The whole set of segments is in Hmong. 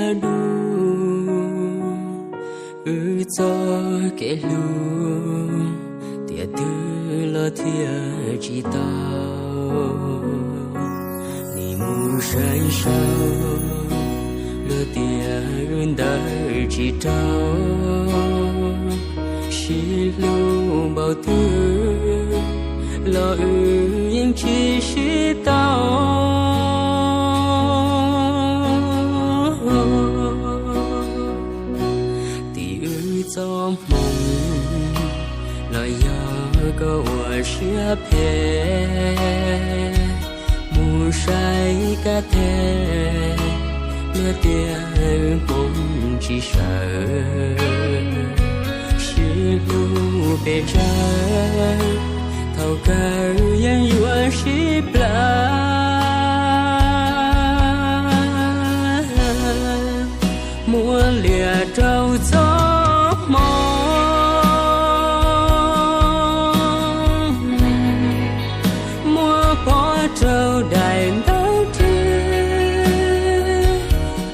Dua wb txoj kev hlub, tiam twg los thiaj tsis tau. Nim mus saib saud, luag tias wb ntawd tsis raug. Sib hlub npaum twg los wb yeej tsis sib tau. Tim wb txoj hmoo los yog koj ua siab phem. Mus saib kab teg, luag tias wb hmoov tsis sawv. Sib hlub pes tsawg, thaum kawg yeej yuav sib plawv. Muab liam rau txoj hmoo, muab pov rau daim ntawv twg,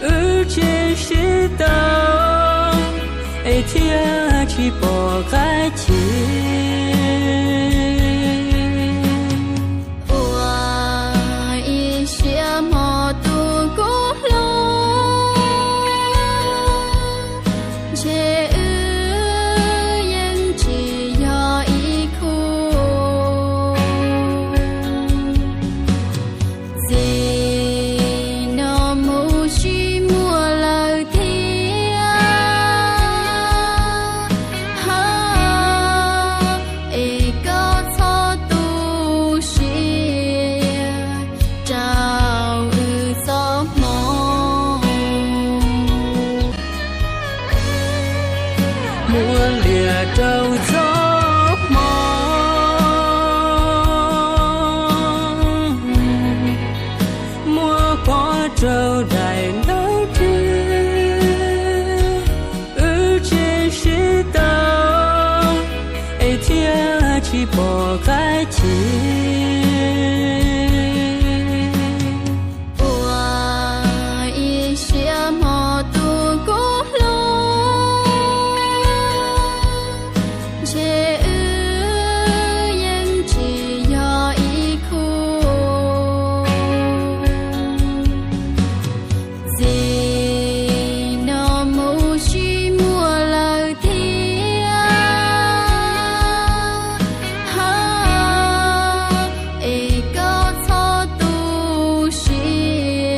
wb tsis sib tau, es thiaj tsis pom qab chim. Ua ib siab hmo tus kub hlub, ntshe wb yeej tsis yog ib khub. Txij no mus tsis muaj lawm thiab, ha, es koj txhob tu siab rau wb txoj hmoo. Muab liam rau txoj hmoo, muab pov rau daim ntawv twg, wb tsis sib tau, es thiaj tsis pom qab chim. Ua ib siab hmo tus kub hlub, ntshe wb yeej tsis yog ib khub. Txij no mus tsis muaj lawm thiab, ha, es koj txhob tu siab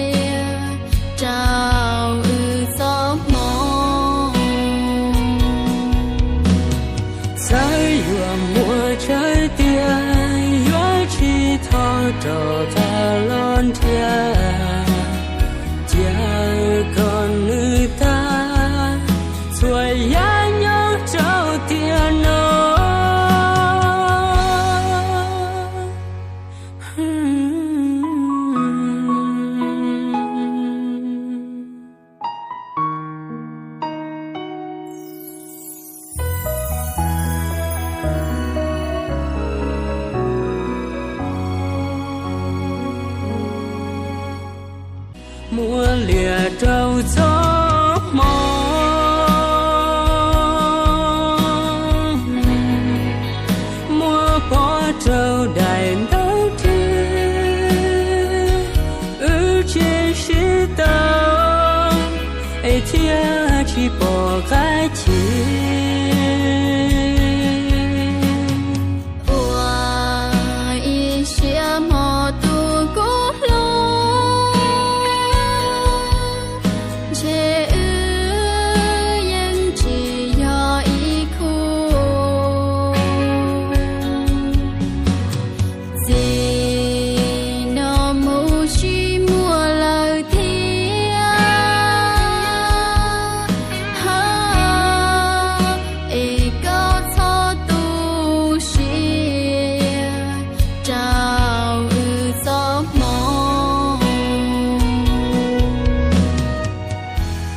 rau wb txoj hmoo. Txawm yuav muaj tsawg tiam, yuav tsis thov rau tag los nrhiav, cia kom nws tag txhua yam nyob rau tiam no. Muab liam rau txoj hmoo, muab pov rau daim ntawv twg, wb tsis sib tau, es thiaj tsis pom qab chim. Ua ib siab hmo tus kub hlub, ntshe